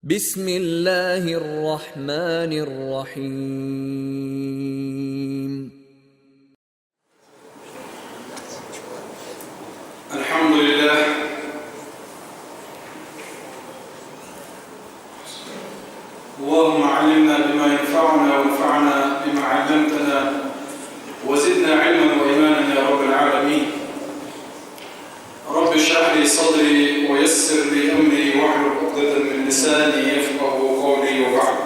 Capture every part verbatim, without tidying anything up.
بسم الله الرحمن الرحيم. الحمد لله. اللهم علمنا بما ينفعنا وانفعنا بما علمتنا وزدنا علما وإيمانا يا رب العالمين. رب اشرح لي صدري ويسر لي أمري واحلل عقدة من لساني يفقه قولي وبعد.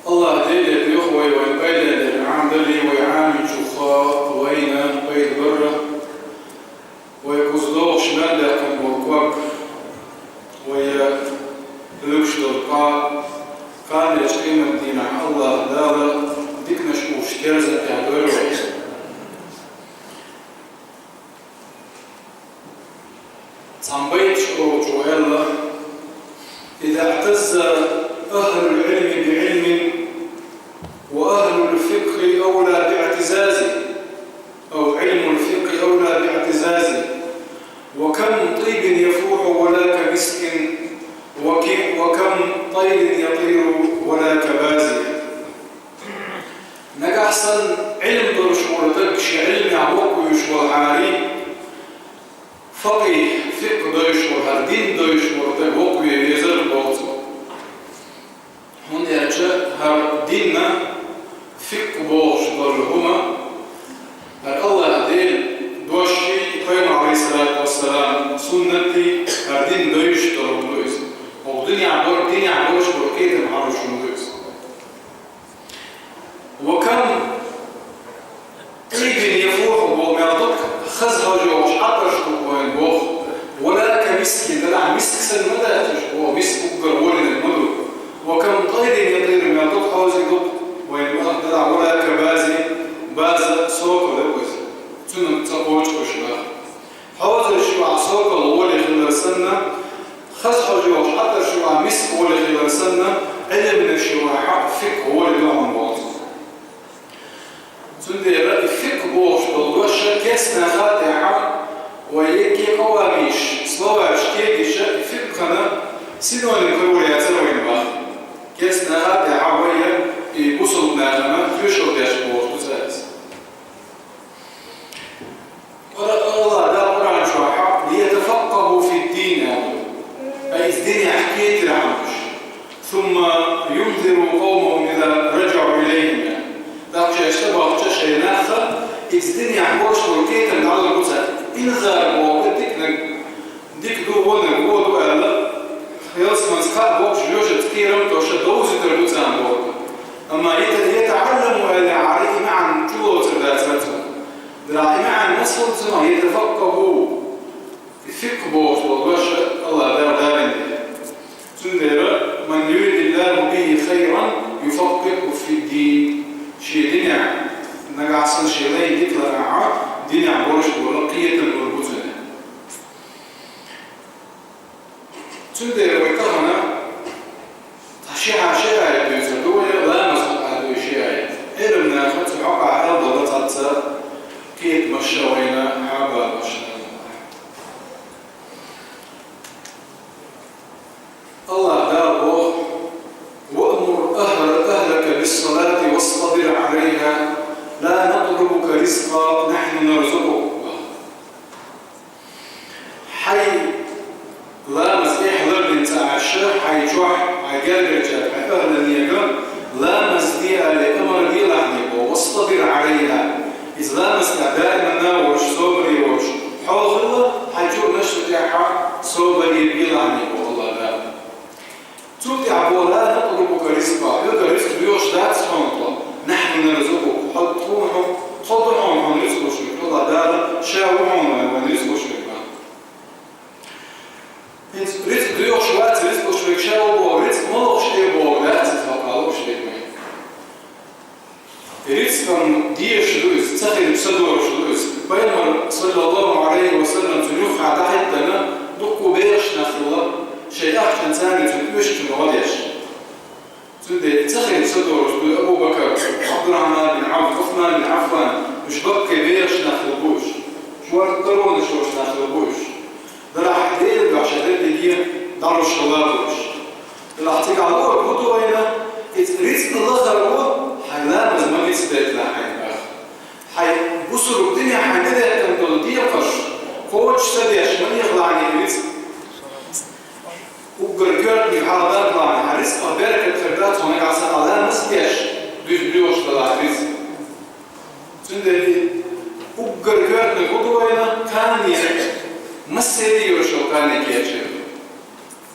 АллахӀ Деле дуьхьа вай, вайн пайденна Ӏамал дале, вай Ӏамийначух вайна пайда бар, вай кхуза догӀуш мел даьккхина бола ког, вай луьгуш дола къа, кхана къематдийнахь АллахӀ Дала диканаш болчу керзан тӀехь дойла вай. Цхьана байташ олучо аьлла: إذا اعتز أهل العلم بعلم وأهل الفقه أولى باعتزازه، أو علم الفقه أولى باعتزازه، وكم طيب يفوح ولا كمسك، وك-، وكم طير يطير ولا كبازي. Нагахь санна Ӏилма долуш волу стаг шен Ӏилмехь воккхавеш волу хьарий, факъихь, фикъхӀ доьшуш волу хьарий, дин доьшуш волу стаг воккхаве везара боху цо. ХӀунда аьлча хӀара динна фикъхӀ бохуш долу хӀума, хӀара АллахӀ Делан дошший, Пайхамар, Ӏалайхиссалату вассалам, суннатий, хӀара дин доьшуш долу хӀума ду иза. ХӀокху динехь болу, динехь болуш болу кхетам хьалуш хӀума ду иза. وكم طيب يفوح боху мел ду, хаза хьожа йогӀуш Ӏатарш ду вайн боху. ولا كمسك, делахь миск санна ма дац уьш боху, миск уггар волийнарг ма ду. وكم طير يطير, мел ду хьозий ду вайн боху, делахь ولا كبازي, база сокал ду иза. Цунна ца кхочуш боху. Хьозарш юкъахь сокал гӀоле хилар санна, хаза хьожа йогӀуш Ӏатарш юкъахь миск гӀоле хилар санна, Ӏилманаш юкъахь хьакъ, фикъхӀ гӀоле ду хьуна боху. Цундела и фикъхӀ бохуш долу дош кестнахана тӀехь вай еккъа къавамиш, словарьш кегийча, и фикъхӀана синоним карор яцара вайн боху. Кестнахана тӀехь вай и бусалба нахана тоьшалла деш бохуш ду цаьрца. Къура-, АллахӀ Дала Къуръан чохь: ليتفقهوا في الدين, аьлла. Ай, иза динехь кхетархьама уьш. ثم ينذروا قومهم إذا رجعوا إليهم, аьлла. ТӀаккха шаьш тӀебахча шайн нахана, иза динехь болуш болу кхетам дӀалур бу цаьрга. Инзар боху диканиг, дика ду, вониг, вон ду аьлла, ялсаманица кхаъ бохуш, жоьжахатин кхерам а тосуш довзуьйтур бу царна боху. Амма يت-, يتعلموا аьлла, хьарий маьӀна чулоцур дацара цунна. Делахь и маьӀна маца хуьлу цунах, يتفقهوا, фикъхӀ бохуш долу дош АллахӀ Дала далийна. Цундела: من يرد الله به خيرا يفقهه في الدين. Шен динехь, нагахь санна шен лайн дика ларахь, динехь болуш болу кхетам лур бу цунна. Цундела вай тахана ши хьа-, ши аят дуьйцур ду вай, ламаз хьокъехь дуй ши аят. Ӏилманнаха цу хьокъехь аьлла долу цхьацца кхетамаш а вайна хьабалош. АллахӀ Дала боху: وأمر أهل-، أهلك بالصلاة واصطبر عليها لا نسألك رزقا نحن نرزقك. Хьайн ламаз эхь лардина ца Ӏаш, хьайн чохь, хьайн гергарчаьрга, хьайн ахӀланега ламаз де аьлла амар делахь боху, واصطبر عليها. Иза ламаз тӀехь даиманна а волуш, собаре а волуш, хьо хилла, хьайн чуьрнаш цу тӀехь собаре белахь боху АллахӀ Дала. Цул тӀаьхьа боху: لا نسألك رزقا, хьоьга рицкъ доьхуш дац хьуна тхо, نحن نرزقك, хьо, тхуна хьо, тхо ду хьуна, хьуна рицкъ луш верг, АллахӀ Дала ша ву хьуна вайн, вайн рицкъ луш верг. ХӀинца рицкъ доьхуш вац, рицкъ луш верг ша ву боху, рицкъ ма лохуш тӀе боху дац иза, хьалха лууш дерг вай. Рицкъан дезаш ду иза, ца хилча ца догӀуш ду иза. Пайхамар, саллаллаху Ӏалайхи ва саллам, цуьнан юххехь дӀахӀиттина, дуккха бегӀаш нах хилла, шайн ахчанца царна цуьнан оьшучуьнга гӀо деш. Цундела ца хилча ца догӀуш ду Абу Бакар, Ӏабдуррахьман бин Ӏавф, Ӏусман бин Ӏаффан, уьш баккхий бегӀаш нах хилла бу уьш. Шорта каронаш йолуш нах хилла бу уьш. Делахь Делан дуьхьа шайн дерриге дӀалуш хилла долуш. Делахь цига хьалур хӀун ду вайна? Иза рицкъ лахара ву, хьайн ламаз ма гицбелла хьайна баха. Хьайн бусург дине хьайна дехкан долу декхаш, кхочуш ца деш, ма ехалахьа рицкъ. Уггар коьртаниг хьалха даргалахьа, хьан рицкъах беркат хир дац, хьо нагахь санна ламаз деш, дуьзна доьхуш далахь рицкъ. Цундела уггар коьртаниг хӀун ду вайна? Кхане, массеран а йолуш йолу кхане кечйина.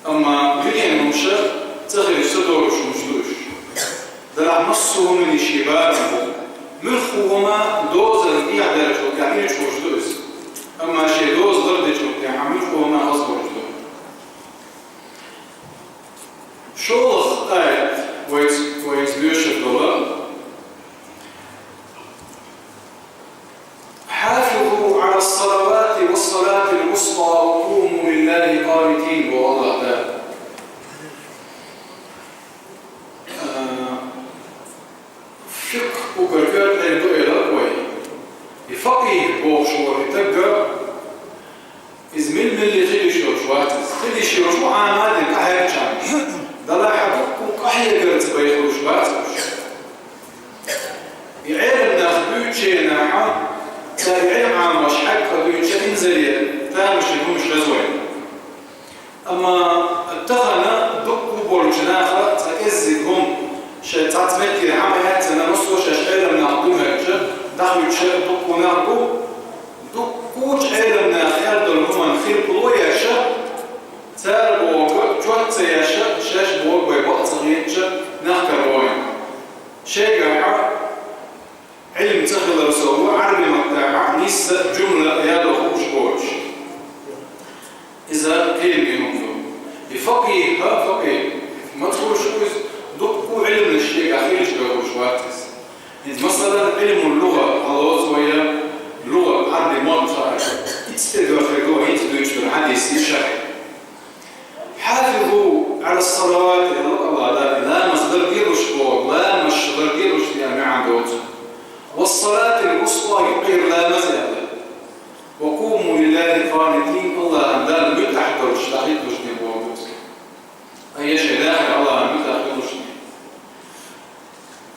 Амма дуьненан хӀумаш ца хилча ца долуш хӀумаш ду уьш. Делахь массо а хӀуманийн шен барам бу. Муьлхха хӀума дозанна тӀехь дерг чӀогӀа тӀехь илча хуьлуш ду иза. Амма шен доза лардечул тӀаьхьа муьлхха хӀума хаза хуьлуш ду. ШолгӀа аят вайца, вайца доьшур долу: «حافظوا على الصلوات والصلاة الوسطى وقوموا لله قانتين», боху АллахӀ Дала. А, фикъхӀ уггар коьртаниг ду элира вай. И факъихӀ бохуш волу и таг, иза мила-милла хила йиш йолуш вац иза. Хила йиш йолуш ву Ӏамадина къахьегчарна. Далахь дуккха къахьегарца байхалуш бац уьш. И Ӏелам нах дуьйцучу хенахь, цара и Ӏилма Ӏамош хьаькъ дуьйцучу инзаре тамашийна хӀумаш хеза вайна. Амма тахана дуккха болчу наха цкъа кӀеззиг хӀума шайн цхьацца меттера хьама яццана, массо а шаьш Ӏелам нах ду хӀоьттича, дӀахуьттуш дуккха нах бу. Дуккхачу Ӏелам наха аьлла долу хӀуманна хирпало еш, цара бохург чот ца еш, шаьш бохург вай бакъ ца хеташ, нах карабо вайна. Шайгахь Ӏилма ца хилар совгӀа, Ӏараби маттахь нисса жумла яла хууш боцуш. Иза кхин а хӀума ду. И факъихӀ, факъихӀ маца хуьлуш ву иза, дуккха а Ӏилманаш шегахь хилча бен хуьлуш вац иза. ХӀинца, масалан, Ӏилмул лугӀа хьалоцу вай, лугӀа, Ӏараби мотт хаар. Иццехь хир ду хӀинца дуьйцуш долу хьадисийн шархь. «حافظوا على الصلوات», аьлла АллахӀ Дала, ламаз ларделаш боху, ламазаш ларделаш дехьа маьӀна доцу. «والصلاة الوسطى», юккъера ламаз аьлла. «وقوموا لله قانتين», АллахӀан Далла муьтӀахь долуш дӀахӀитталаш дехьа боху. Ай, я шайн дахар АллахӀан муьтӀахь долуш дехьа.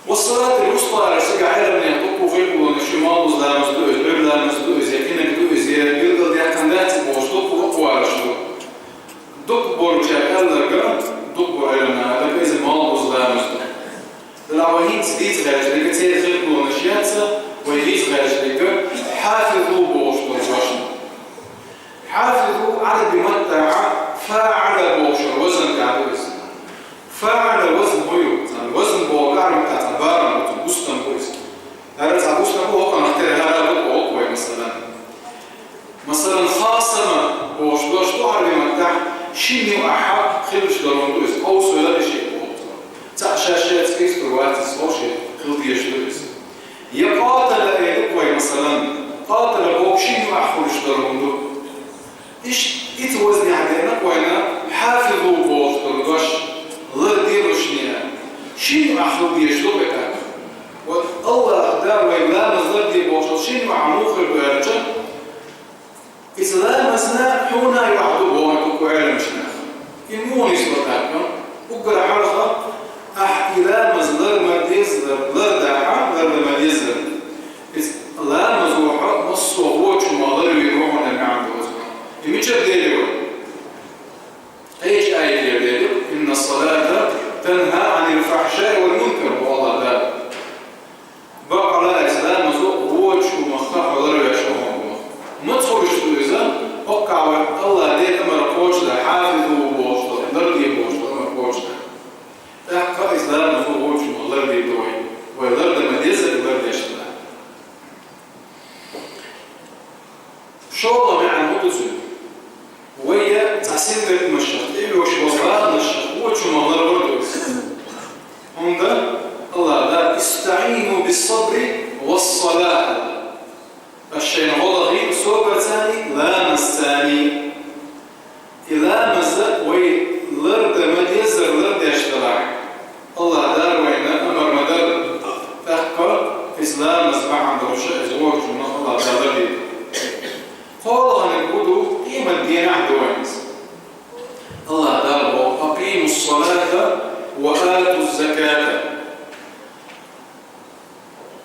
«والصلاة الوسطى», аьлча, цигахь Ӏеламнехан дуккха а хир бу, ши малхбуза ламаз ду иза, Ӏуьйра ламаз ду иза, я къинаг ду иза, я билгалдаьккхина дац бохуш, дуккха а воккхавараш ду. Дуккха болчара аьлларг, дуккха болу Ӏеламнаха аьлларг, иза малхбуза ламаз ду. Делахь вай хӀинца дийца гӀерташ дерг, церан хир бу яц, вай дийца гӀерташ дерг, «حافظوا» бохуш долу дош ду. «حافظوا» Ӏараби маттахь «فاعل» бохуш вазан тӀехь ду иза. «فاعل» вазан хӀун ю? Цхьана вазан боху Ӏараби маттахь цхьа барам бу, цхьа густам бу иза. ХӀара цхьа густам бу, хӀокхунах тера хӀара бу боху вай, масалан. Масалан, «خاصم» бохуш дош ду Ӏараби маттахь, шина юкъахь хилча долу ду иза, къовсавелла и шиъ боху. Цхьаъ шаьш шайца кийсалур вац иза, хӀокху шиъ хила дезаш ду иза. Я «قاتل» элира вай, масалан, «قاتل» боху шина юкъахь хуьлуш долу хӀума ду. Иштта, ицу вазнехь деана вайна «حافظوا» бохуш долу дош, ларделаш дехьа, шина юкъахь хила дезаш ду вай тӀаккха. Вот АллахӀ Дала вайга ламаз ларде бохуш долу шина юкъахь муха хир ду аьлча, иза ламазна хьуна юкъахь ду боху дуккха Ӏеламчу наха. И муха нисло тӀаккха? Уггар хьалха, ахь и ламаз лар ма деззара, лардахь, лардан ма деззара. Иза ламазо хьо массо а вочу хӀумах ларвийр ву хьуна маьӀна доцу. И мичара дели вай? Кхечу аятера дели: «إن الصلاة تنهى عن الفحشاء والمنكر», боху АллахӀ Дала. Бакъ хьала иза ламазо вочу хӀумах хьо ларвеш ву хьуна боху. Маца хуьлуш ду иза? ХӀокхахь вай АллахӀ Делан амар кхочушдан, «حافظوا» бохуш долу, ларде бохуш долу амар кхочушдан. ТӀаккха иза ламазо вочу хӀумах лардийр ду вай. Вай лардан ма деззара лардеш хилла. ШолгӀа маьӀна хӀун ду цуьнан? Вай цхьа синтетамашах, тӀеоьхуш болу гӀаланашах вочу хӀумах ларвар ду иза. ХӀунда АллахӀ Дала: «استعينوا بالصبر والصلاة», аьлла. Аш шайна гӀо лахийла собарцаний, ламазцаний. И ламаз вай лардан ма деззара лардеш далахь, АллахӀ Дала вайна амар ма дара, тӀаккха иза ламаз бахьана долуш иза вочу хӀумах АллахӀ Дала лардийр ду. КхоалгӀаниг хӀун ду? Къематдийнахь ду вайна иза. АллахӀ أقيموا الصلاة وآتوا الزكاة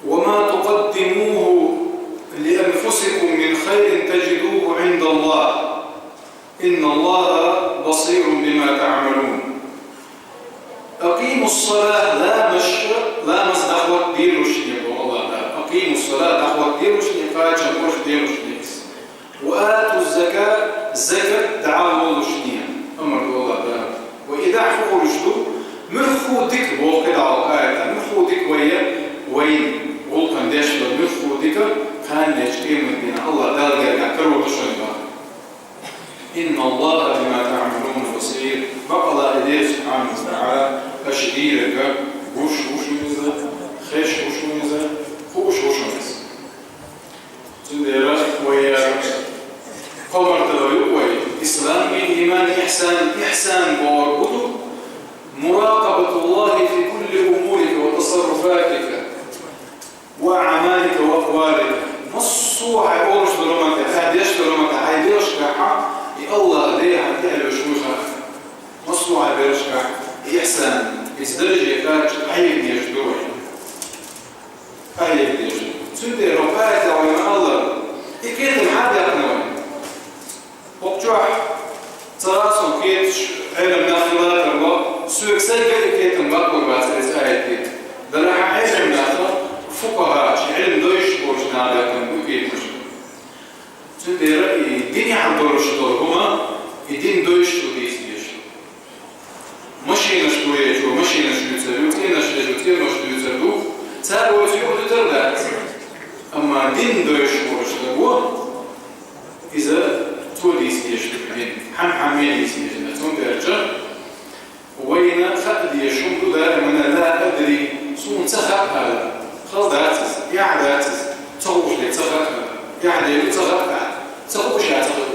وما تقدموه لأنفسكم من خير تجدوه عند الله إن الله بصير بما تعملون. أقيموا الصلاة, ламаз, ламаз дӀахӀотта делушни, бо Аллах Дала. أقيموا الصلاة, дӀахӀотта делушни, кхачам борш делушни. وآتوا الزكاة, закат дӀалолушни, амар ду Аллах Дала. Ва и дӀахо хулаш ду, муьлхха дика, боху кхидӀа аята, муьлхха дика вай, вайн гӀулакхан деш долу муьлхха дика, кхана дечу къематдийнахь Аллах Дала гергахь карор ду шуна боху. إن الله بما تعملون بصير. Бакъалла и Дела субхьанаху ва таӀала аша дийриг гуш ву шуна иза, хезаш ву шуна иза, хууш ву шуна иза. Цундела вай, э, кхо мартаба юкъа вай: ислам, иман, ихсан. Ихсан бохург хӀун ду? مراقبة الله في كل أمورك وتصرفاتك وأعمالك وأقوالك. Массо а хьайн олуш долу маттахь, хьайн деш долу маттахь, хьайн белшкахь и Аллах Дела хьан тӀехь луьйш вуй хаа. Массо а хьайн белшкахь и ихсан, иза дарже кхача хьайга дезаш ду вай. Къахьега дезаш. Цундела хӀокху аятехь вайна аьлла, и кхетам хьан дехна вай? ХӀокху чохь цара сан кхеташ, Ӏелам нах хилла тарло, соьга сайга и кхетам баккхур бац иза аят. Делахь Ӏелам наха, фукъахӀа, ши Ӏилма дойуш болчу наха баьккхина бу кхетамаш. Цундела и динехь долуш долу хӀума, и дин дойуш ду дийца дезаш. Машинаш гур ечо, машинаш дуьйцур ю, цӀенош ечо, цӀенош дуьйцур ду. Цара оцу юкъа дуьтур дац. Амма дин дойуш волуш даго, иза цо дийца дезаш ду дин. Хьан-хьан ме дийца дезаш ду. Цундела вайна хаа дезаш хӀума ду даимана ла адри, суна ца хаьа ала. Хала дац иза, эхь дац иза, ца хууш де ца хаьа ала. Эхь де ду ца хаьа, ца хууш а ца хаьа.